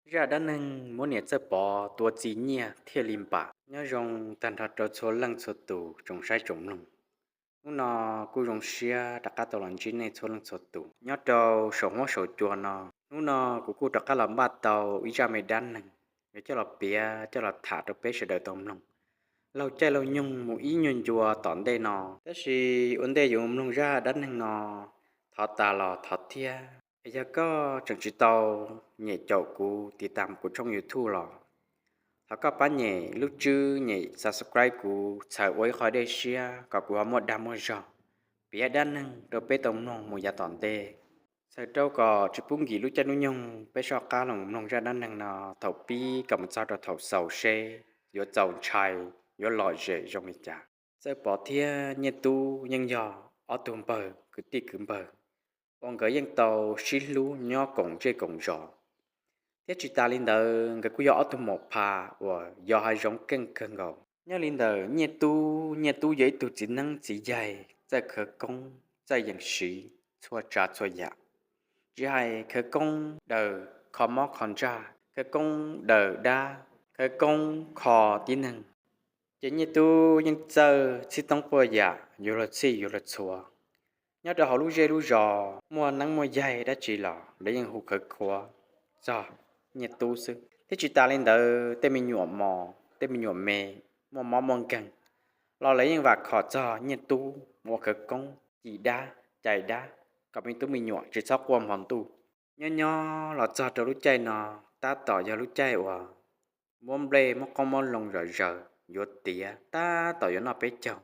Zaj dab neeg muab niam Txawj Pov tua txi nyiaj thiaj li npam. Nyob zoo tag nrho rau txhua leej txhua tus tsoom saib tsoom mloog. Hnub no kuj zoo siab rov qab tau los ntsib nej txhua leej txhua tus nyob rau saum huab saum cua no. Hnub no kuv kuj rov qab los npaj tau ib zaj me dab neeg yuav coj los piav coj los tham rau peb sawv daws tau mloog laug caij laug nyoog mus ib nyuag ncua tom ntej no. Tab sis ua ntej yuav mloog zaj dab neeg no, thov tas los thov thiab, es yog koj tseem tsis tau nyem caum kuv tiv tas kuv tshooj YouTube los thov koj pab nyem lub tswb nyem subscribe kuv, txhawm ua ib qho dej siab kom kuv ho muaj dag muaj zog piav dab neeg rau peb tau mloog mus yav tom ntej. Txhawm rau kom tsis pub nkim lub caij lub nyoog, peb soj qab los mloog zaj dab neeg no thaum pib kom mus txog rau thaum xaus seb yuav txaus ntshai, yuav lom zem zoo li cas. Txawj Pov thiab Nyiaj Tub yeej yog ob tug npawg kwv tij kwv npawg uas nkawd yeej tau sib hlub nyob koom zej koom zos, thiab tsis tas li ntawd nkawd kuj yog ob tug mos pha uas yos hav zoov keej kawg nkaus. Nyob li ntawm Nyiaj Tub, Nyiaj Tub yog ib tug txiv neeb txiv yaig txawj khawv koob, txawj yees siv txhua tsav txhua yam, tsis hais khawv koob daws kho mob kho ntsaj, khawv koob daws dab, khawv koob kho tib neeg. Ces Nyiaj Tub yeej txawj txhij toob quaj yam yuav luag txhij yuav luag txhua. Nyob rau hauv lub zej lub zos muaj neeb muaj yaig dab tsi los lawv yeej hu khawv khuav txog Nyiaj Tub xwb, thiab tsis tas li ntawd tej me nyuam mos tej me nyuam me muaj mob muaj nkeeg los lawv yeej vam khom txog Nyiaj Tub ua khawv koob ci dab cais dab kom me tub me nyuam tsis txhob quaj hmo ntuj. Nyob nyob los txog rau lub caij no, tab tom yog lub caij uas muab nplej muab qoob muab loo zom zaws yuav tiav tab tom yuav noj peb caug.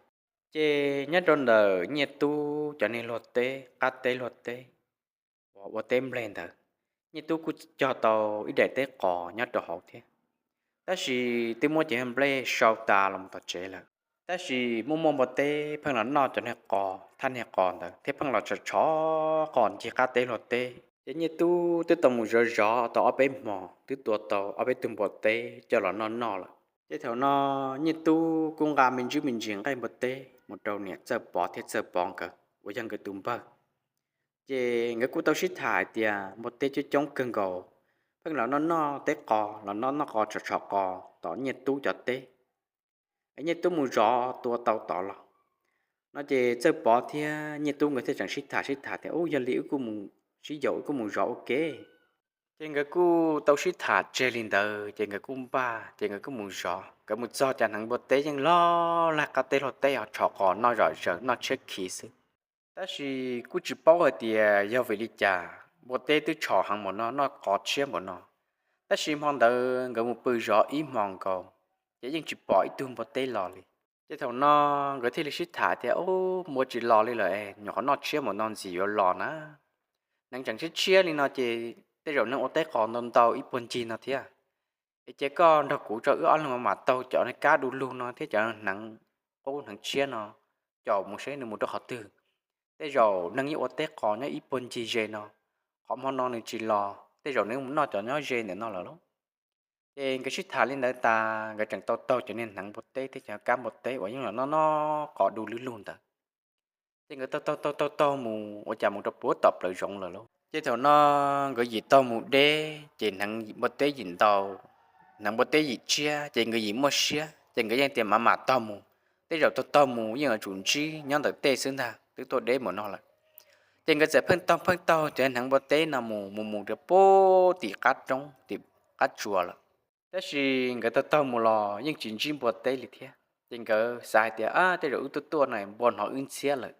Ces nyob rau ntawm Nyiaj Tub cov niag luag teb qab teb luag teb uas ua teb nplej ntawd, Nyiaj Tub kuj cog tau ib daim teb qos nyob rau hauv thiab. Tab sis twb muab cov niag nplej sau tas los mus tom tsev lawm, tab sis muaj muaj npua teb pheej los noj cov niag qos thaj niag qos ntawd thiab pheej los tshov tshov qos ncig qab teb luag teb. Ces Nyiaj Tub twb tau mus zov zov tau ob peb hmos twb tua tau ob peb tug npua teb coj los noj noj lawm. Ces thaum no Nyiaj Tub kuj nqa me ntsis me ntsis nqaij npua teb mus rau niam Txawj Pov thiab Txawj Pov nkawd uas yog nkawd tus npawg. Ces nkawd kuj tau sib tham hais tias npua teb coob coob kawg nkaus, pheej los noj noj teb qos los noj noj qos tshov tshov qos tom Nyiaj Tub cov teb, es Nyiaj Tub mus zov tua tau tod los no. Ces Txawj Pov thiab Nyiaj Tub nkawd thiaj tseem sib tham sib tham tias, Ub, yog li wb kuj mus sib yaum wb kuj mus zov ua ke. Ces nkawd kuj tau sib tham tseg li ntawd ces nkawd kuj npaj ces nkawd kuj mus zov. Nkawd mus txog cas hneev npua teb yeej loj laig qab teb luag teb ho tshov qos noj zom zaws noj tshiab khiv xwb. Tab sis kuj tsis paub hais tias yog vim li cas npua teb twb tshov heev npaum no noj qos tshiab npaum no, tab sis hmo ntawd nkawd mus pw zov ib hmo nkaus ces yeej tsis pom ib tug npua teb los li. Ces thaum no nkawd thiaj li sib tham tias, Ub, npua tsis los li lawm es nyuam qhuav noj tshiab npaum no ntxim yuav los na. Hneev tseem tshiab tshiab li no ces tej zaum neeg ua teb qos ntau ntau ib puag ncig no thiab. Es cia koj nrog kuv tso wb ob leeg mam taug cov kab du lug no thiab cov hneev qub hneev tshiab no caum mus seb nws mus rau qhov twg. Tej zaum neeg yeej ua teb qos nyob ib puag ncig ze no, qhov hmo no nws tsis los tej zaum nws mus noj cov nyob ze ntawm no lawm lauj. Ces nkawd sib tham li ntawd tas nkawd tseem tau taug cov niag hneev npua teb thiab cov kab npua teb uas yeej los noj noj qos du lug lug ntawd. Ces nkawd taug taug taug taug taug mus ua cas mus rau puag tom plawv zoov lawm lauj. Ces thaum no nkawd yim taug mus deb ces hneev npua teb yim ntau, hneev npua teb yim tshiab ces nkawd yim muaj siab ces nkawd yeej tias mam mam taug mus, tej zaum taug taug mus yeej yuav tsum ntsib nyob ntawm tej xwb ntag twb tuaj deb mus no lawm. Ces nkawd txawm pheej taug pheej taug cov hneev npua teb no mus mus mus rau puag tim qab roob tim qab tsuas lawm. Tab sis nkawd taug taug mus los yeej tsis ntsib npua teb li thiab ces nkawd xav hais tias, Ab, tej zaum wb tuaj tuaj no npua hnov wb ntxhiab lawm.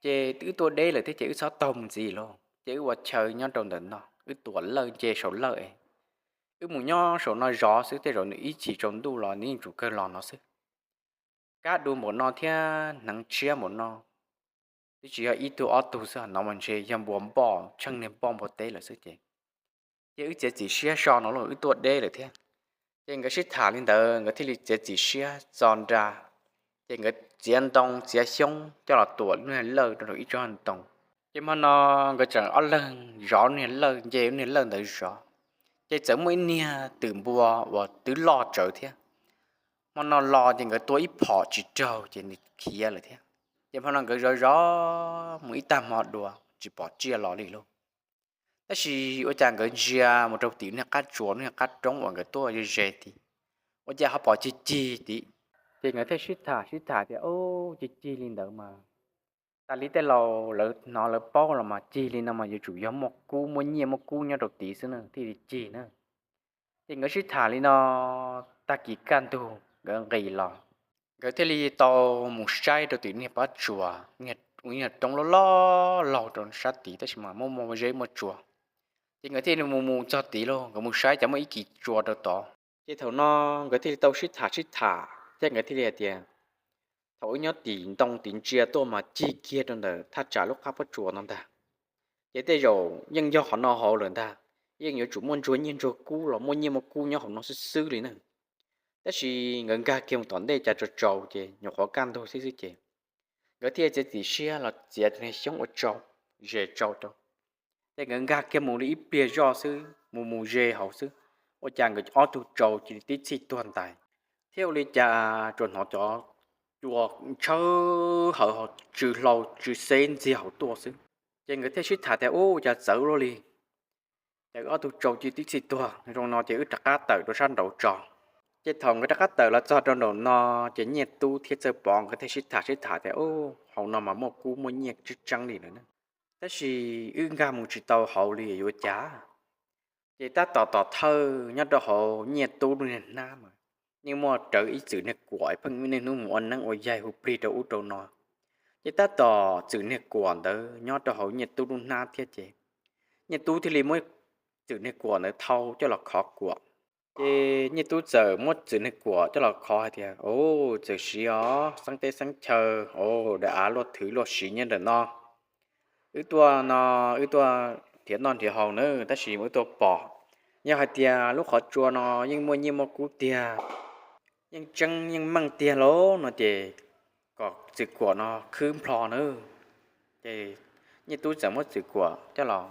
Ces wb tuaj deb lawm thiab ces wb txhob taug mus ntxiv lauj, ces wb ua chaw nyob rau ntawm no wb tuam lawj nce saum lawj es wb mus nyob saum no zov xwb tej zaum nws ib chim tsaus ntuj los nws yeej tsum kawg los no xwb. Kab du npaum no thiab hneev tshiab npaum no, twb tsis yog ib tug ob tug xwb no mas ntshe yog npua npoj tsheej niag npoj npua teb lawm xwb ces, ces wb txiav txim siab so no los wb tuaj deb lawm thiab. Ces nkawd sib tham li ntawd nkawd thiaj li txiav txim siab txo nra, ces nkawd txiav ntoo txiav xyoob coj los tuam lub niag lawj rau ib tsob ntoo. Ces hmo no nkawd tseem ob leeg zov lub niag lawj nce lub niag lawj ntawd zov, ces txawm muaj ib niag twm npua uas twb loj tsawv thiab. Hmo no los ces nkawd tua ib phom tsis raug ces nws khiav lawm thiab. Ces hmo no nkawd zov zov mus ib tag hmo dua tsis pom tsiaj los li lauj. Tab sis ua cas nkawd ntsia mus rau tim niag qab tsuas, niag qab roob uas nkawd tuaj ze ze tid, ua cas ho pom cig cig tid. Ces nkawd thiaj sib tham sib tham tias, Ub, cig cig li ntawd mas tas li tej laus lawv hnov lawv paub los mas cig li no mas yuav tsum yog muaj kub muaj nyiaj muaj kub nyob rau tid xwb na thiaj li cig na. Ces nkawd sib tham li no tag kis kaj ntug nkawd nqis los, nkawd thiaj li tau mus saib rau tim niag pob tsuas, niag roob loj loj laug rau sab tid tab sis mas muaj muaj zeb muaj tsua. Ces nkawd thiaj li mus mus txog tid lauj, nkawd mus saib cas muaj ib kis tsua rau tod. Ces thaum no nkawd thiaj li tau sib tham sib tham thiab nkawd thiaj li hais tias, Thaum wb nyob tim ntoo tim ntsia tuaj mas cig kiag rau ntawm thaj tsam lub qab pob tsuas no ntag. Ces tej zaum yeej yog qhov no hauv lawm ntag, yeej yuav tsum muaj ntsuag nyiaj ntsuag kub los muaj nyiaj muaj kub nyob hauv no xwb xwb li na. Tab sis nkawd nkag kiag mus tom ntej cas tsaus tsaus ces nyuam qhuav kaj ntug xwb xwb ces nkawd thiaj txiav txim siab los txiav tus niag xyoob ua tsau, zes tsau rau. Ces nkawd nkag kiag mus li ib pliag zoj xwb, mus mus ze hauv xwb, ua cas nkawd ob tug tsaus cia li tib txhij tuag ntais, thiab ua li cas tsuas hnov cov cua tshawb hawv tsw hlau tsw xeb ntxiag hauv tuaj xwb. Ces nkawd thiaj sib tham tias, Ub, cas txawv luaj li, ces ob tug tsaus cia li tib txhij tuag zoo no ces wb rov qab tawm rau sab nraud tso. Ces thaum nkawd rov qab tawm los txog rau nraum no, ces Nyiaj Tub thiab Txawj Pov nkawd thiaj sib tham sib tham tias, Ub, hauv no mas muaj kub muaj nyiaj tseeb tseeb li lawm na, tab sis wb nkag mus tsis tau hauv li yuav ua cas? Ces tab tom tom thawj nyob rau hauv Nyiaj Tub lub niag hnab mas yeej muaj rawv ib txwm niag kuam pheej niaj hnub mus ua neeb ua yaig hu plig rau ub rau no. Ces tab tom txwm niag kuam ntawd nyob rau hauv Nyiaj Tub lub hnab thiab ces Nyiaj Tub thiaj li muab txwm niag kuam ntawd thau coj los khov kuam. Ces Nyiaj Tub txawm muab txwm niag kuam coj los khov hais tias, Ub, txawm siv os xeeb teb xeeb chaw, ub, daim av luaj thwv luaj siv nyob ntawm no. Wb tuaj no, wb tuaj nrhiav noj nrhiav haus na, tab sis wb tuaj pom, yog hais tias lub qhov tsua no yeej muaj nyiaj muaj kub tiag, yeej tseeb yeej meej tiag lauj no ces kom txwm kuam no khwb nplho na. Ces Nyiaj Tub txawm muab txwm kuam coj los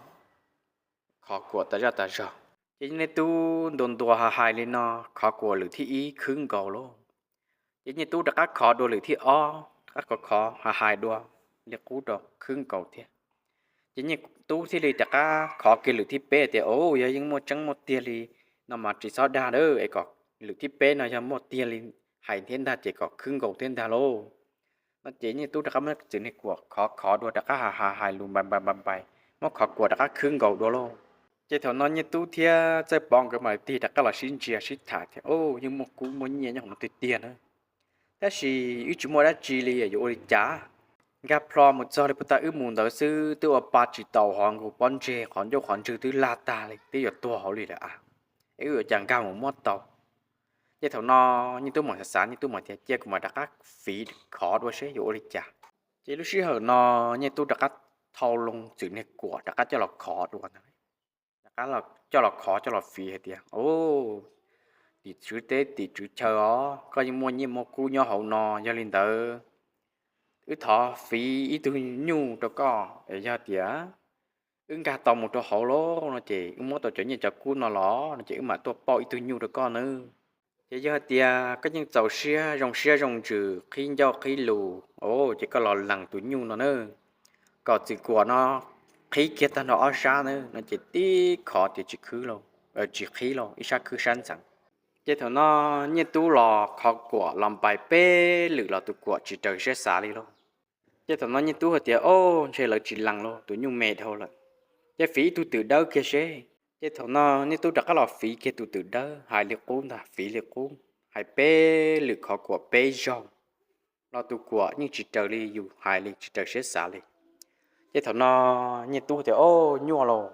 khov kuam tas zaj tas zog. Ces Nyiaj Tub ntuas ntuas hais hais li no, khov kuam lwm thib ib khwb nkaus lauj. Ces Nyiaj Tub rov qab khov dua lwm thib ob, rov qab khov khov hais hais dua li qub rau khwb nkaus thiab. Ces Nyiaj Tub thiaj li rov qab khov kiag lwm thib peb tias, Ub, yog yeej muaj tseeb muaj tiag li no mas tsis txhob dag lawm es kom lwm thib peb no yog muaj tiag li hais thiab ntag ces kom khwb nkaus thiab ntag lauj. No ces Nyiaj Tub rov qab muab txwm niag kuam khov khov dua rov qab hais hais hais lus npai npai npai npai, muab khov kuam rov qab khwb nkaus dua lauj. Ces thaum no Nyiaj Tub thiab Txawj Pov nkawd mam tig rov qab los sib ntsia sib tham tias, Ub, yeej muaj kub muaj nyiaj nyob hauv no tiag tiag na, tab sis wb tsis muaj dab tsi li yuav ua li cas? Nkag plho mus txog li puag ta wb mus ntawd xwb twb ua pa tsis taus hov nkaus pob ntseg qhov ncauj qhov ntswg twb lag tag li twb yuav tuag hauv li lawm a, es wb yuav cas nkag mus muab tau? Ces thaum no Nyiaj Tub mam xav xav, Nyiaj Tub mam tias, Cia kuv mam rov qab fiv khov dua seb yuav ua li cas. Ces lub sij hawm no Nyiaj Tub rov qab thau loo txwm niag kuam rov qab coj los khov dua ntag. Rov qab coj los khov coj los fiv hais tias, Ub, tim tswv teb tim tswv chaw os, koj yeej muaj nyiaj muaj kub nyob hauv no, yog li ntawd wb thov fiv ib tug nyuj rau koj es yog tias wb nkag tau mus rau hauv lawm no ces wb muab tau cov nyiaj cov kub no los no ces wb mam tuaj pauj ib tug nyuj rau koj nawb. Ces yog hais tias koj yeej txaus siab zoo siab zoo ntsws qhib ncauj qhib lus, o, ces koj los lees tus nyuj no na, kom txwm kuam no qhib kiag tag nrho ob sab na no ces tib khov tias tsis khwb, tsis qhib lauj, ib sab khwb sab ntxeev. Ces thaum no Nyiaj Tub los khov kuam los npais peb lwm los tus kuam tsis raws siab xav li lauj. Ces thaum no Nyiaj Tub hais tias, O, ntshe lawv tsis lees lauj, tus nyuj me dhau lawm. Ces fiv ib tug twm dawb kiag seb. Ces thaum no Nyiaj Tub rov qab los fiv kiag tus twm dawb, hais li qub ntag, fiv li qub, hais peb lwm khov kuam peb zaug los tus kuam yeej tsis raws li yus hais li, tsis raws siab xav li. Ces thaum no Nyiaj Tub tias, O, nyuaj lauj,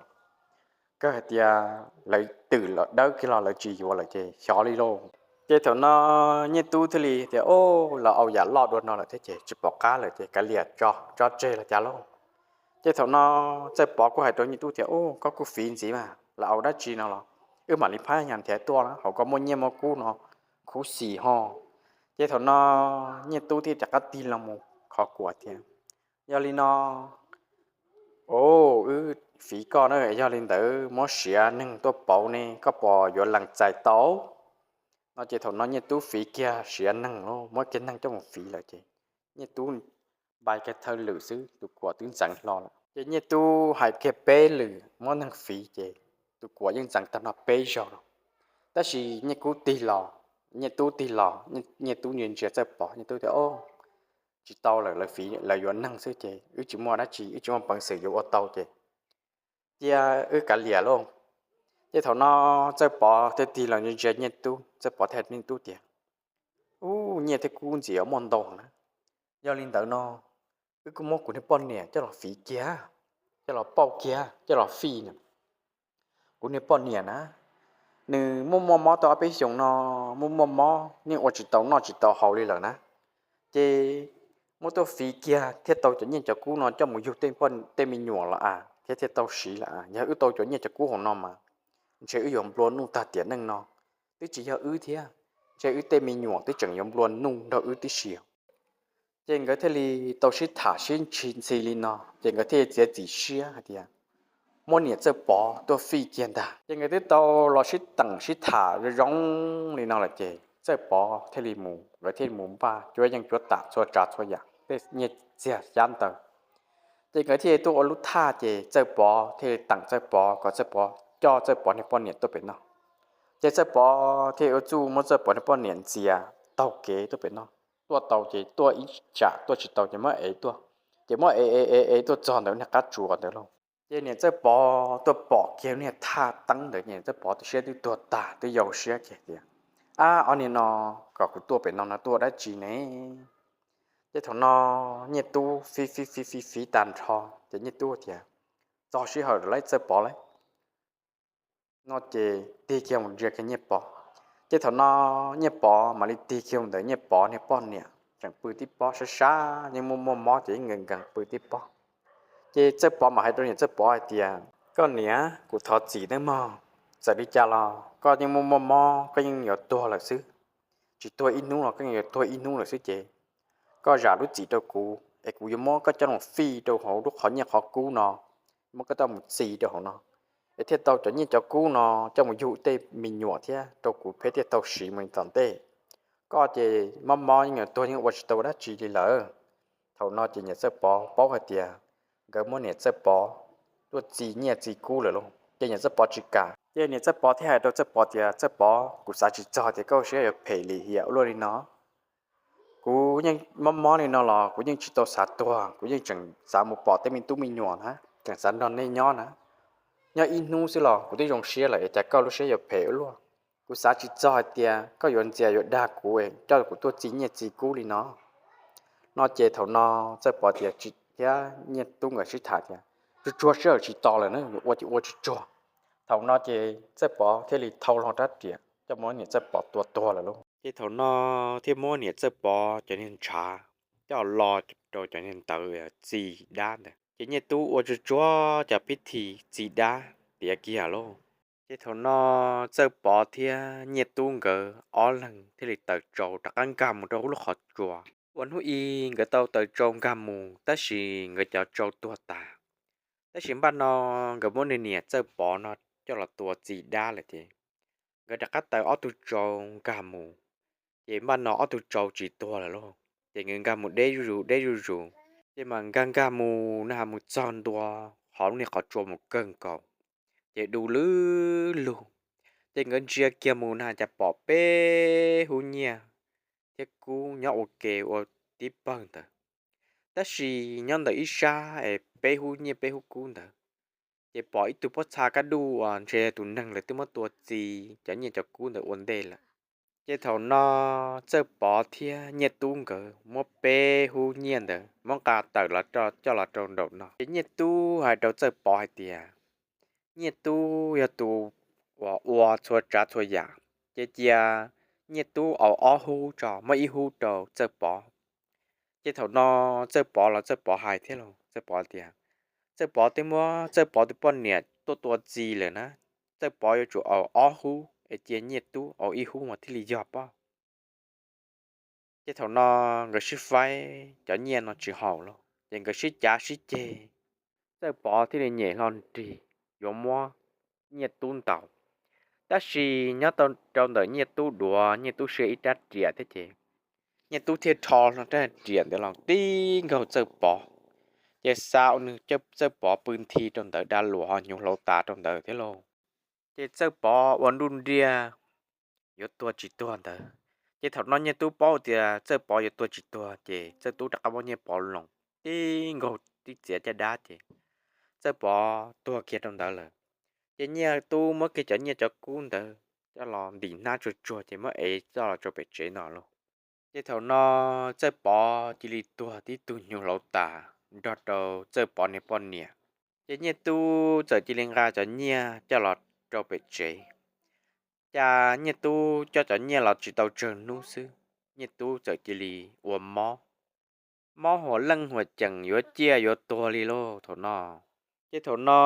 kawg hais tias lawv twm los dawb kiag los lawv tsis yuav lawm ces xyov li lauj. Ces thaum no Nyiaj Tub thiaj li tias, O, lawv au yam loj dua no lawm thiab ces tsis pom qab lawm ces kav liam tso, tso tseg los cas lauj. Ces thaum no Txawj Pov kuj hais rau Nyiaj Tub tias, O, koj kuj fiv ntxiv mas, lawv au dab tsi no los wb mam li phab nyas nrhiav tuaj na, hauv koj muaj nyiaj muaj kub no khuv xim ho. Ces thaum no Nyiaj Tub thiaj rov qab tig los mus khov kuam tias, Yog li no, o, wb fiv koj na, yog li ntawd muab siav neeg tuaj pauv ne, koj puas yuav lees txais tau? No ces thaum no Nyiaj Tub fiv kiag siav neeg lauj, muab kiag neeg coj mus fiv lawm ces Nyiaj Tub npais kiag thawj lwm xwb tus kuam twb ntxeev hlo lawm. Ces Nyiaj Tub hais kiag peb lwm muab neeg fiv ces tus kuam yeej ntxeev tag nrho peb zaug lawm. Tab sis Nyiaj Kub tig los, Nyiaj Tub tig los, Nyiaj Tub ntsia ntsia Txawj Pov, Nyiaj Tub tias, Au, tsis tau lawm, lawv fiv lawv yuav neeg xwb ces wb tsis muaj dab tsi, wb tsis muaj peev xwm yuav ua tau ces cia wb kav liam lauj. Ces thaum no Txawj Pov thiaj tig los ntsia ntsia Nyiaj Tub, Txawj Pov thiaj hais Nyiaj Tub tias, Ub, Nyiaj thiab Kub ntxiv muaj ntau na. Yog li ntawd no wb kuj muab kuv niag poj niam coj los fiv kiag, coj los pauj kiag, coj los fij na. Kuv niag poj niam na, nws muaj muaj mob tau ob peb xyoos no, muaj muaj mob, yeej ua tsis tau noj tsis tau haus li lawm na. Ces muab tuaj fiv kiag thiaj tau cov Nyiaj cov Kub no coj mus yug tej me nyuam los as thiab thiaj tau siv lawm as. Yog wb tau cov Nyiaj cov Kub hauv no mas ntshe wb yuav nplua nuj tag tiam neej no. Twb tsis yog wb thiab, ntshe wb tej me nyuam twb tseem yuav nplua nuj nrog wb tib si. Ces nkawd thiaj li tau sib tham sib ntxhi li no ces nkawd thiaj li txiav txim siab hais tias muab niam Txawj Pov tuaj fij kiag ntag. Ces nkawd twb tau los sib teem sib tham zoo zoo li no lawm ces Txawj Pov thiaj li mus, nkawd thiaj li mus npaj cuab yeej cuab tam txhua tsav txhua yam tej nyiaj txiag xyab ntawv. Ces nkawd thiaj li tuaj ua lub thaj ces Txawj Pov thiaj li teem Txawj Pov kom Txawj Pov coj Txawj Pov niag poj niam tuaj pem no. Ces Txawj Pov thiaj ua txuj muab Txawj Pov niag poj niam ntxias taug kev tuaj pem no. Tuaj tau ces tuaj ib tsam, tuaj tsis tau ces muab ev tuaj. Ces muab ev ev ev ev tuaj txog ntawm niag qab tsuas ntawd lauj. Ces niam Txawj Pov tuaj pom kiag niag thaj teeb ntawd ces niam Txawj Pov twb siab twb tuag tag twb yau siab kiag tias, Ab, ob niag no kom kuv tuaj pem no no tuaj dab tsi ne? Ces thaum no Nyiaj Tub fiv fiv fiv fiv fiv tag nrho ces Nyiaj Tub tias, Txog sij hawm lawm lauj Txawj Pov lauj. No ces tig kiag mus ntsia kiag Nyiaj Pov. Ces thaum no Nyiaj Pov mam li tig kiag mus ntawm Nyiaj Pov niag poj niam tseem pw tib pob sab sab, yeej muaj muaj mob ces yeej nkees nkees pw tib pob. Ces Txawj Pov mam hais rau niam Txawj Pov hais tias, Koj niam, kuv thov txim nawb mog. Txawm li cas los koj yeej muaj muaj mob, koj yeej yuav tuag lawm xwb. Tsis tuag ib hnub los koj yeej yuav tuag ib hnub lawm xwb ces koj zam lub txim rau kuv es kuv yuav muab koj coj mus fij rau hauv lub qhov nyiaj qhov kub no, muab koj coj mus txi rau hauv no, es thiaj tau cov nyiaj cov kub no coj mus yug tej me nyuam thiab rau kuv peb thiaj tau siv mus li tom ntej. Koj ces mob mob yeej yuav tuag yeej ua tsis tau dab tsi li lawm. Thaum no ces niam Txawj Pov paub hais tias nkawd muab niam Txawj Pov tuaj txi nyiaj txi kub lawm lauj, ces niam Txawj Pov tsis kam. Ces niam Txawj Pov thiaj hais rau Txawj Pov tias, Txawj Pov, kuv xav tsis txog tias koj siab yuav phem li hiam ua luaj li no. Kuv yeej mob mob li no los kuv yeej tsis tau xav tuag, kuv yeej tseem xav mus pom tej me tub me nyuam na, tseem xav nrog nej nyob na. Nyob ib hnub xwb los kuv twb zoo siab lawm, cas koj lub siab yuav phem ua luaj. Kuv xav tsis txog hais tias koj yuav ntxias yuav dag kuv, coj kuv tuaj txi nyiaj txi kub li no. No ces thaum no Txawj Pov tias, thiab Nyiaj Tub nkawd sib tham tias, Tsuag tsuag sij hawm tsis tos lawm na, yuav ua ces ua tsuag tsuag. Thaum no ces Txawj Pov thiaj li thau hlo rab riam coj muab niam Txawj Pov tua tuag lawm lauj. Ces thaum no thiaj muab niam Txawj Pov cov niag ntshav coj los rau cov niag ntawv txi dab ntawd. Ces Nyiaj Tub ua tsuag tsuag cov pib thi txi dab tiav kiag lauj. Ces thaum no Txawj Pov thiab Nyiaj Tub nkawd ob leeg thiaj li taws tsau rov qab nkag mus rau hauv lub qhov tsua. Ua hnub i nkawd tau taws tsau nkag mus tab sis nkawd cov tsau tuag tas. Tab sis npaj no nkawd muab nws niam Txawj Pov no coj los tua txi dab lawm ces nkawd rov qab taws ob tug tsau nkag mus, ces npaj no ob tug tsau tsis tuag lawm lauj. Ces nkawd nkag mus deb zuj zus deb zuj zus, ces mas nkag nkag mus na has mus txog ntua hauv niag qhov tsua mus kawg nkaus, ces du lwb lug. Ces nkawd ntsia kiag mus na cas pom peb hub nyiaj thiab kub nyob ua ke ua tib pawg ntawd. Tab sis nyob ntawm ib sab es peb hub nyiaj peb hub kub ntawd, ces pom ib tug pob txha kaj duj uas ntshe tus neeg lawv twb muab tua txi cov nyiaj cov kub ntawd ua ntej lawm. Ces thaum no Txawj Pov thiab Nyiaj Tub nkawd muab peb hub nyiaj ntawd muab nqa tawm los coj los rau nraum no. Ces Nyiaj Tub hais rau Txawj Pov hais tias, Nyiaj Tub yog tus uas ua txhua tsav txhua yam, ces cia Nyiaj Tub au ob hub tso, muab ib hub rau Txawj Pov. Ces thaum no Txawj Pov los Txawj Pov hais thiab los Txawj Pov tias, Txawj Pov twb muab Txawj Pov tus poj niam tuaj tua txi lawm na, Txawj Pov yuav tsum au ob hub es cia Nyiaj Tub au ib hub mas thiaj li yog pob. Ces thaum no nkawd sib faib cov nyiaj no tsis haum los ces nkawd sib cav sib ceg, Txawj Pov thiaj li nyem hlo nrig yuav muab Nyiaj Tub ntaus. Tab sis nyob rau ntawm Nyiaj Tub duav, Nyiaj Tub siv ib rab riam thiab ces Nyiaj Tub thiaj rho hlo rab riam ntawd los tib nkaug Txawj Pov. ces xa ua nws Txawj Pov pw nthi rau ntawd, da luas ho hnyuv hlauv tas rau ntawd thiab lauj. Ces Txawj Pov ua nruj nriaj yuav tuag tsis tuag ntawd. Ces thaum no Nyiaj Tub paub tias Txawj Pov yuav tuag tsis tuag, ces Txawj Tub rov qab muab Nyiaj Pov loos tib nkaug tib txiav caj dab, ces Txawj Pov tuag kiag rau ntawd lawm. Ces Nyiaj Tub muab kiag cov nyiaj cov kub ntawd coj los ntim hnab tsuag tsuag, ces muab ev coj los rau pem tsev no lauj. Ces thaum no Txawj Pov cia li tuag tib tug hnyuv hlauv tas nrog rau Txawj Pov niag poj niam. Ces Nyiaj Tub txawm cia li nqa cov nyiaj coj los rau pem tsev. Cas Nyiaj Tub coj cov nyiaj los tsis tau tsawg hnub xwb, Nyiaj Tub txawm cia li ua mob, mob huam leej huam ceem yuav ciaj yuav tuag li lauj thaum no. Ces thaum no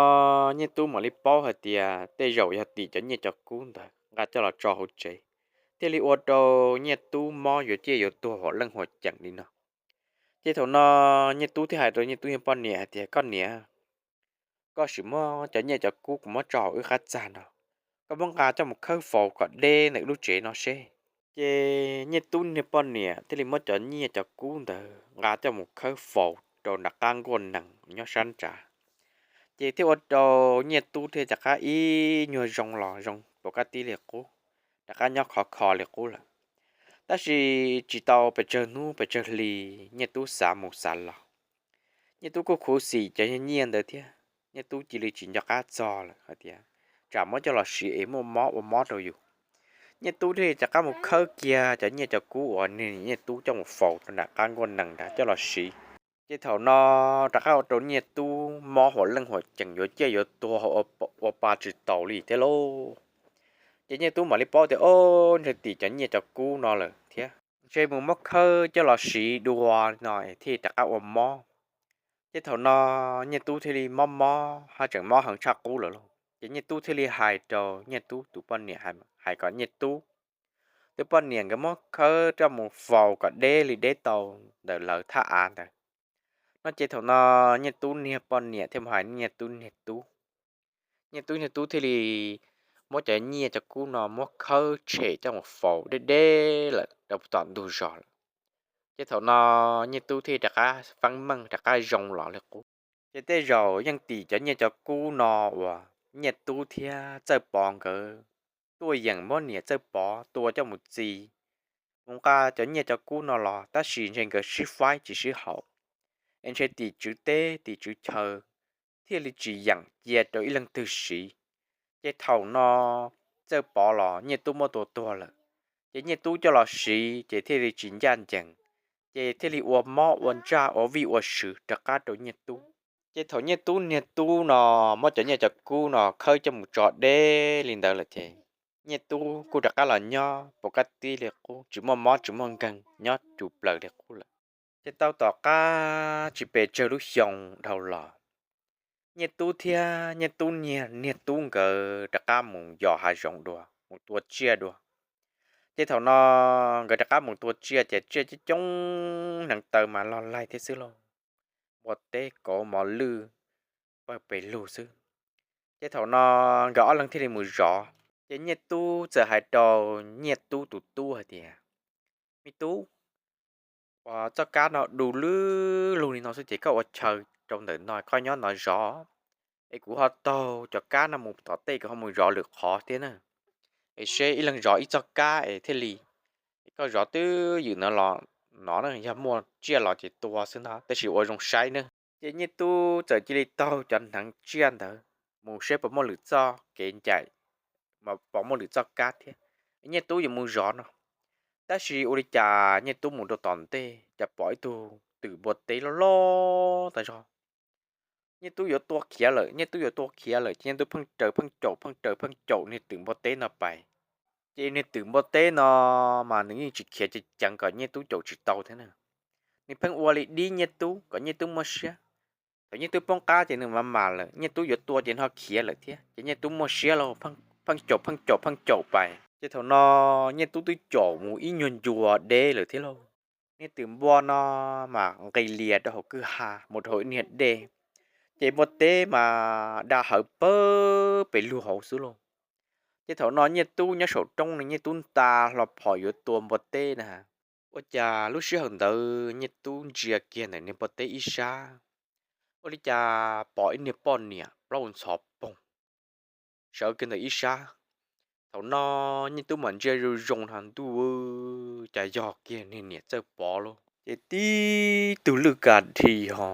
Nyiaj Tub mam li paub hais tias tej zaum yog tim cov nyiaj cov kub ntawd nqa coj los tso hauv tsev, thiaj li ua rau Nyiaj Tub mob yuav ciaj yuav tuag huam leej huam ceem li no. Ces thaum no Nyiaj Tub thiaj hais rau Nyiaj Tub niag poj niam hais tias, Koj niam, koj sim muab cov nyiaj cov kub kuv muab tso hauv wb qab txag no, koj muab nqa coj mus khawb faus kom deb ntawm lub tsev no seb. Ces Nyiaj Tub niag poj niam thiaj li muab cov nyiaj cov kub ntawd nqa coj mus khawb faus rau nram qab nkuaj nees nyob sab nrad. Ces thiaj ua rau Nyiaj Tub thiaj rov qab ib nyuag zoo los zoo pov kab tib li qub, rov qab nyob khov kho li qub lawm. Tab sis tsis tau pes tsawg hnub pes tsawg hli, Nyiaj Tub xav mus xav los, Nyiaj Tub kuj khuv xim cov nyiaj ntawd thiab, Nyiaj Tub cia li tsis nco qab txog lawm hais tias tsam muab coj los siv es muaj mob ua mob rau yus. Nyiaj Tub thiaj li rov qab mus khawb kiag cov nyiaj cov kub uas niag Nyiaj Tub coj mus faus rau nram qab nkuaj nees nrad coj los siv. Ces thaum no rov qab ua rau Nyiaj Tub mob huam leej huam ceem yuav ciaj yuav tuag ua pa tsis taus li thiab lauj. Ces Nyiaj Tub mam li paub tias, Ob, ntshe tim cov nyiaj cov kub no lawm thiab, ntshe mus muab khawb coj los siv dua no thiaj rov qab ua mob. Ces thaum no Nyiaj Tub thiaj li mob mob haj tseem mob heev tshaj qub lawm lauj. Ces Nyiaj Tub thiaj li hais rau Nyiaj Tub tus poj niam hais kom Nyiaj Tub tus poj niam nkawd muab khawb coj mus faus kom deb li deb tau ntawm lawv thaj av ntawd no. Ces thaum no Nyiaj Tub niag poj niam thiaj mus hais Nyiaj Tub niag tub. Nyiaj Tub niag tub thiaj li muab cov nyiaj cov kub no muab khawb tshem coj mus faus deb deb lawm rau tom ntug zos lawm. Ces thaum no Nyiaj Tub thiaj rov qab feeb meej rov qab zoo los li qub. Ces tej zaum yeej tim cov nyiaj cov kub no uas Nyiaj Tub thiab Txawj Pov nkawd tuaj yeem muab niam Txawj Pov tua coj mus txi, mus nqa cov nyiaj cov kub no los tab sis ntshe nkawd sib faib tsis sib haum, es ntshe tim tswv teb tim tswv chaw thiaj li tsis yeem cia rau ib leeg twg siv. Ces thaum no Txawj Pov los Nyiaj Tub muab tua tuag lawm, ces Nyiaj Tub coj los siv ces thiaj li tsis ncaj ncees, ces thiaj li ua mob ua ntsaj ua vij ua sw rov qab rau Nyiaj Tub. Ces thaum Nyiaj Tub niag tub no muab cov nyiaj cov kub no khawb coj mus tso deb li ntawd lawm ces Nyiaj Tub kuj rov qab los nyob pov kab tib li qub, tsis muaj mob tsis muaj nkeeg, nyob tus plaws li qub lawm. Ces tau tom qab tsis pes tsawg lub xyoo dhau los, Nyiaj Tub thiab Nyiaj Tub niag niag tub nkawd rov qab mus yos hav zoov dua, mus tua tsiaj dua. Ces thaum no nkawd rov qab mus tua tsiaj ces tsiaj coob coob, hneev taw mas log laig thiab xwb lauj, npua teb kauv mos lwj pawg pes lug xwb. Ces thaum no nkawd ob leeg thiaj li mus zov. Ces Nyiaj Tub txawm hais rau Nyiaj Tub tus tub hais tias, Me tub, ua txoj kab no du lwj lug li no xwb ces koj ua chaw rau ntawm no koj nyob no zov, es kuv ho taug cov kab no mus tom tej kuv ho mus zov lwm qhov thiab na. Es seb ib leeg zov ib txoj kab es thiaj li, es koj zov twb ywm no los no na, yog muaj tsiaj los ces tua xwb no, tab sis ua zoo saib na. Ces Nyiaj Tub txawm cia li taug cov hneev tsiaj ntawd mus seb puas muaj lwm txoj kev ncaim, puas muaj lwm txoj kab thiab. Nyiaj Tub yuav mus zov no, tab sis ua li cas Nyiaj Tub mus rau tom ntej cas pom ib tug twm npua teb loj loj tas zog. Nyiaj Tub yuav tua khiav lawm, Nyiaj Tub yuav tua khiav lawm ces Nyiaj Tub pheej raws pheej caum pheej raws pheej caum niag twm npua teb no pais. Ces niag twm npua teb no mas nws yeej tsis khiav ceev ceev kom Nyiaj Tub caum tsis tau thiab na. Nws pheej ua li dib Nyiaj Tub kom Nyiaj Tub muaj siab. Thaum Nyiaj Tub poob qab ces nws mam mam lawm, Nyiaj Tub yuav tua ces nws ho khiav lawm thiab. Ces Nyiaj Tub muaj siab los pheej caum pheej caum pheej caum pais. Ces thaum no Nyiaj Tub twb caum mus ib nyuag ncua deb lawm thiab lauj. Niag twm npua no mas nqis lias rau hauv kwj ha mus rau hauv ib niag dej, ces npua teb mas da hawv pawg pes lug hauv xwb lauj. Ces thaum no Nyiaj Tub nyob saum roob no, Nyiaj Tub nta hlo phom yuav tua npua teb na. Ua cas lub sij hawm ntawd Nyiaj Tub ntsia kiag ntawm niag npua teb ib sab, ua li cas pom ib niag poj niam plaub ntxhov poog sawv kiag ntawm ib sab. Thaum no Nyiaj Tub mam ntsia zoo zoo no ntuj, cas yog kiag niag niam Txawj Pov lauj. Ces tib tug lwj kas dhi ho,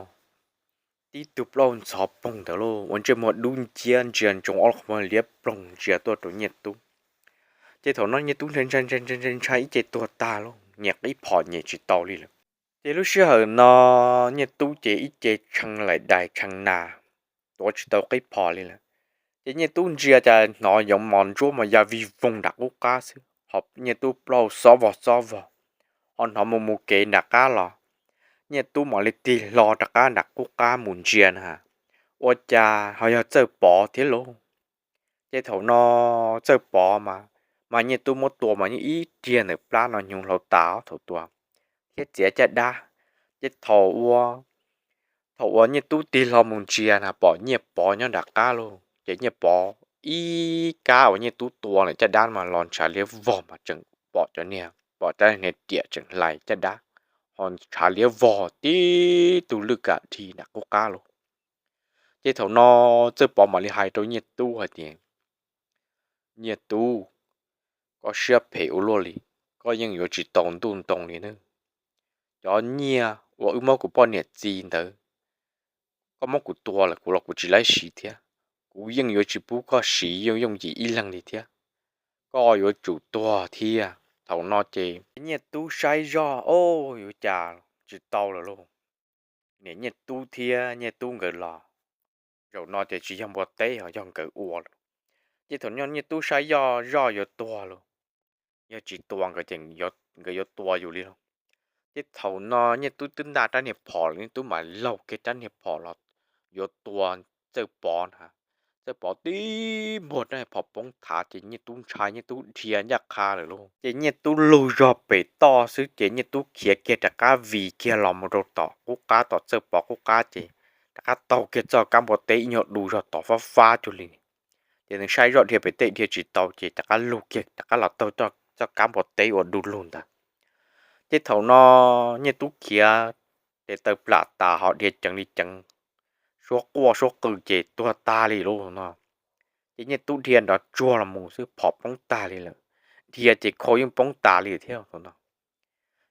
tib tug plaub ntxhov poog ntawd lauj, ua ntsej muag dub nciab ntsia ntsoov ob qho liab ploog ntsia tuaj rau Nyiaj Tub. Ces thaum no Nyiaj Tub ntshai ntshai ntshai ntshai ib ce tuag tag lauj, nyem qib phom nyem tsis tau li lawm. Ces lub sij hawm no Nyiaj Tub ces ib ce tshee laim dais tshee nas, tuav tsis tau qib phom li lawm. Ces Nyiaj Tub ntsia cas hnov yoov mos ntsuab mas ya vig voog nram qub qab xwb, ho Nyiaj Tub plaub xob vog xob vog, ho hnov mus mus kev nram qab los. Nyiaj Tub mam li tig hlo rov qab nram qub qab mus ntsia na, ua cas ho yog Txawj Pov thiab lauj. Ces thaum no Txawj Pov mas, mas Nyiaj Tub muab tua mas yeej ib riag ntawm plab no hnyuv hlau tas thaum tua, thiab txiav caj dab. Ces thaum ua, thaum uas Nyiaj Tub tig hlo mus ntsia na pom Nyiaj Pov nyob nram qab lauj, ces Nyiaj Pov ib kab uas Nyiaj Tub tua ntawm caj dab mas los ntshav liab vog mas tseem pom cov niag, pom cov niag riam tseem hlais caj dab, ho ntshav liab vog tib tug lwj kas dhi nram qub qab lauj. Ces thaum no Txawj Pov mam li hais rau Nyiaj Tub hais tias, Nyiaj Tub, koj siab phem ua luaj li, koj yeej yuav tsis tau ntuj ntoo li nawb. Cov nyiaj uas wb muab kuv poj niam txi ntawd, koj muab kuv tua lawm kuv los kuv tsis laib siv thiab, kuv yeej yuav tsis pub koj siv yooj yooj yim ib leeg li thiab, koj yuav tsum tuag thiab. Thaum no ces Nyiaj Tub saib zoj, o, yuav cas tsis tau lawm lauj. Niam Nyiaj Tub thiab Nyiaj Tub nkawd los, zaum no ces tsis yog npua teb ho yog nkawd ua lawm. Ces thaum no Nyiaj Tub saib zoj yuav tuag lauj, yog tsis tua nkawd ces nkawd yuav tua yus li lauj. Ces thaum no Nyiaj Tub twb nta rab niag phom lawm, Nyiaj Tub mam laug kiag rab niag phom los yuav tua Txawj Pov na. Txawj Pov tib npuag rab niag phom poob thav ces Nyiaj Tub ntshai, Nyiaj Tub dhia ncaj qha lawm lauj. Ces Nyiaj Tub lug zog pem toj xwb ces Nyiaj Tub khiav kiag rov qab vij kiag los mus rau tom qub qab, tom Txawj Pov qub qab ces rov qab taug kiag txoj kab npua teb ib nyuag du zog tod fab fab cuag li. Ces nws saib zoj dhia pem tej dhia tsis tau ces rov qab lug kiag rov qab los taug txoj kab npua teb uas du lug ntawd. Ces thaum no Nyiaj Tub khiav tes taw plam tas ho dhia ceev li ceev, suab quaj suab qw ces tuag tag li lauj no. Ces Nyiaj Tub dhia nrov tsuag los mus xwb phom poob tag li lawm, dhia ces khau yeej poob tas li thiab no.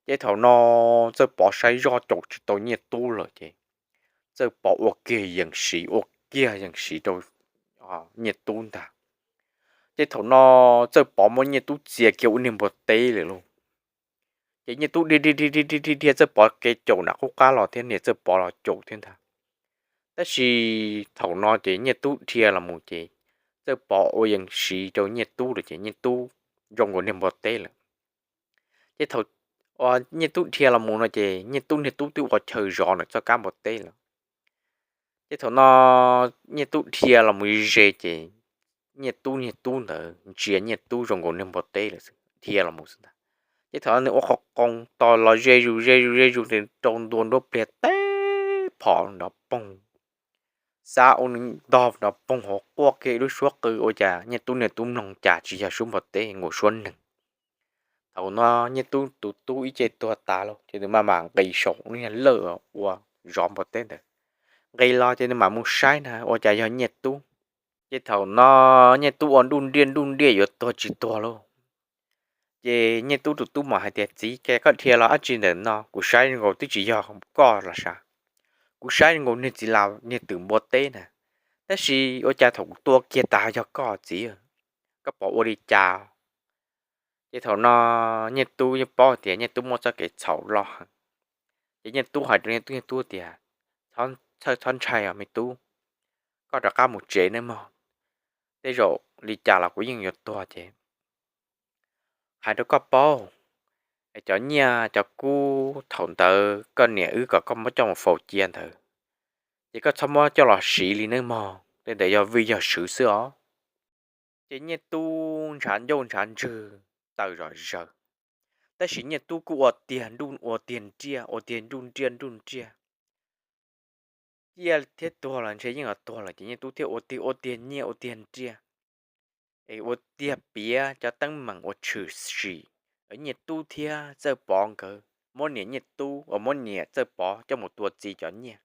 Ces thaum no Txawj Pov saib zoj caum tsis tau Nyiaj Tub lawm ces Txawj Pov ua kiag yees siv ua kiag yees siv rau Nyiaj Tub ntag. Ces thaum no Txawj Pov muab Nyiaj Tub txia kiag ua niag npua teb lawm lauj. Ces Nyiaj Tub dhia dhia dhia dhia dhia dhia Txawj Pov kev caum nram qub qab los thiab niam Txawj Pov los caum thiab ntag. Tab sis thaum no ces Nyiaj Tub dhia los mus ces Txawj Pov ua yees siv rau Nyiaj Tub lawm ces Nyiaj Tub zoo nkaus niag npua teb lawm. Ces thaum Nyiaj Tub dhia los mus no ces Nyiaj Tub niag tub twb ua chaw zov ntawm txoj kab npua teb lawm. Ces thaum no Nyiaj Tub dhia los mus ze ces Nyiaj Tub niag tub ntawd ntsia Nyiaj Tub zoo nkaus niag npua teb lawm xwb dhia los mus xwb ntag. Ces thaum no nws ua qhov qoo tos los ze zus ze zus ze zus rau ntua nruab pliag teb phom nrov poog, xab ua ntog nrov poog hauv quaj kiag ib lub suab qw ua cas Nyiaj Tub niag tub mloog cas tsis yog suab npua teb nkaus suab neeg. Thaum no Nyiaj Tub tus tub ib ce tuag tas lawm ces nws maj mam nqis saum lub niag lawj ua zov npua teb ntawd. Nqis los ces nws mam mus saib na ua cas yog Nyiaj Tub. Ces thaum no Nyiaj Tub ua nruj nriaj nruj nriaj yuav tuag tsis tuag lauj. Ces Nyiaj Tub tus tub mam hais tias, Txiv, koj dhia los dab tsi ntawm no? Kuv saib nkaus twb tsis yog koj los sav. Kuv saib nkaus niag txiv laus niag twm npua teb na, tab sis ua cas thaum kuv tua kiag tas yog koj txiv, koj pom ua li cas? Ces thaum no Nyiaj Tub yeej paub tias Nyiaj Tub muaj txoj kev txhaum loj heev. Ces Nyiaj Tub hais rau Nyiaj Tub, Nyiaj Tub tias, Txhob ntshai os me tub, koj rov qab mus tsev nawb mog. Tej zaum li cas los kuv yeej yuav tuag ces hais rau koj paub, es cov nyiaj cov kub thaum ntawd koj niam wb kom koj muab coj mus faus cia ntawd, ces koj txhob muab coj los siv li nawb mog, tej ntawd yog vij yog swv xwb os. Ces Nyiaj Tub ntshav ncauj ntshav ntswg tawm zom zaws, tab sis Nyiaj Tub kuj ua tiag nruj ua tiag nriaj ua tiag nruj nriaj nruj nriaj. Ciaj thiab tuag los ntshe yeej yuav tuag lawm ces Nyiaj Tub thiaj ua tiag ua tiag nyiaj ua tiag nriaj, es ua tiag piav cov teeb meem uas tshwm sim Nyiaj Tub thiab Txawj Pov nkawd muab niam Nyiaj Tub uas muab niam Txawj Pov coj mus tua txi cov nyiaj.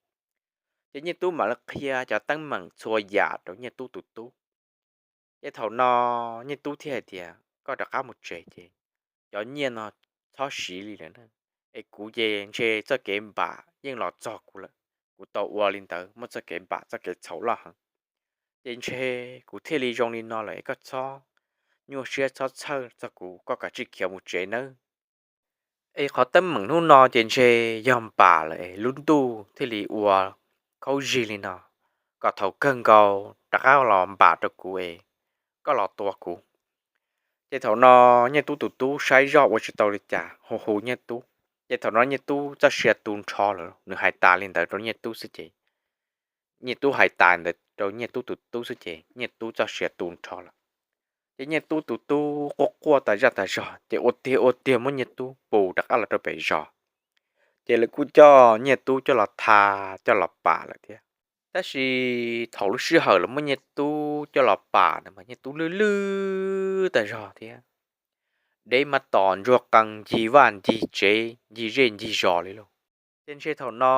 Ces Nyiaj Tub mam li qhia cov teeb meem txhua yam rau Nyiaj Tub tus tub. Ces thaum no Nyiaj Tub thiaj hais tias, koj rov qab mus tsev ces cov nyiaj no txhob siv li lawm na, es kuv ces ntshe txoj kev npam yeej los txog kuv lawm. Kuv tau ua li ntawd muaj txoj kev npam txoj kev txhaum loj heev, ces ntshe kuv thiaj li zoo li no lawm es koj txhob nyuaj siab txhob txhawj txog kuv, koj kav tsij khiav mus tsev nawb. Es qhov teeb meem hnub no ces ntshe yog npam lawm es lub ntuj thiaj li ua khaub zig li no, kom thaum kawg nkaus rov qab los npam rau kuv es koj los tua kuv. Ces thaum no Nyiaj Tub tus tub saib zoj ua tsis tau li cas hu hu Nyiaj Tub. Ces thaum no Nyiaj Tub txoj sia tu nrho lawm, nws hais tas li ntawd rau Nyiaj Tub xwb ces, Nyiaj Tub hais tas ntawd rau Nyiaj Tub tus tub xwb ces Nyiaj Tub txoj sia tu nrho lawm. Ces Nyiaj Tub tus tub quaj quaj tas zaj tas zog ces ua tiag ua tiag muab Nyiaj Tub pus rov qab los rau pem zos. Ces lawv kuj coj Nyiaj Tub coj los tha, coj los pam lawm thiab. Tab sis thaum lub sij hawm lawv muab Nyiaj Tub coj los pam na mas Nyiaj Tub lwj lwj tas zog thiab, deb mab tos ntsuag qee ncig vaj ncig tsev ncig zej ncig zos li lauj. Ces ntshe thaum no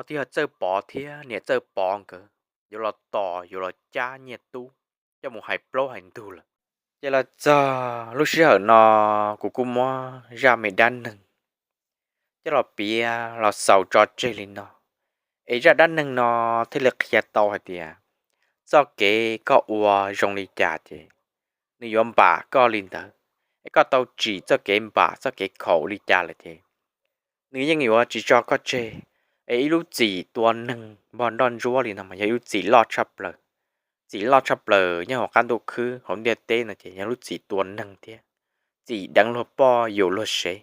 twb yog Txawj Pov thiab niam Txawj Pov nkawd yuav los tos yuav los cab Nyiaj Tub coj mus hais plaub hais ntug lawm. Ces los txog lub sij hawm no kuv kuj muab zaj me dab neeg coj los piav los xaus tso tseg li no. Es zaj dab neeg no thiaj li qhia tau hais tias txoj kev koj ua zoo li cas ces nws yuav npam koj li ntawd. Es koj tau tsim txoj kev npam txoj kev khaum li cas lawm ces nws yeej yuav tsis tso koj tseg. Es ib lub txim tua neeg npog nroj ntsuab li no mas yog ib lub txim loj tshaj plaws. Txim loj tshaj plaws nyob hauv qab ntuj khwb hauv ntiaj teb no ces yog lub txim tua neeg thiab txim deev luag poj yus luag sev.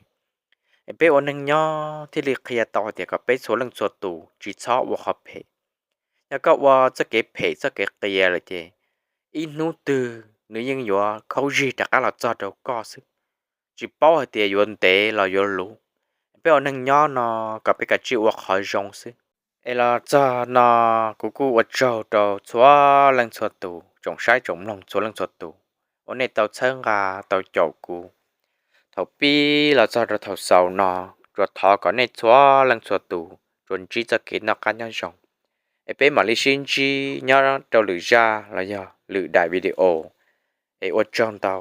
Es peb ua neeg nyob thiaj li qhia tau hais tias kom peb txhua leej txhua tus tsis txhob ua qhov phem. Yog koj ua txoj kev phem txoj kev qias lawm ces ib hnub twg nws yeej yuav khaub zig rov qab los txog rau koj xwb, tsis paub hais tias yuav ntev los yuav luv. Peb ua neeg nyob no kom peb kav tsij ua qhov zoo xwb. Es los txog no kuv kuj ua tsaug rau txhua leej txhua tus tsoom saib tsoom mloog txhua leej txhua tus uas nej tau txhawb nqa tau caum kuv thaum pib los txog rau thaum xaus no. Tsuas thov kom nej txhua leej txhua tus tsuas ntsib txoj kev noj qab nyob zoo. Es peb mam li sib ntsib nyob rau lwm zaj los yog lwm daim video. Es ua tsaug ntau.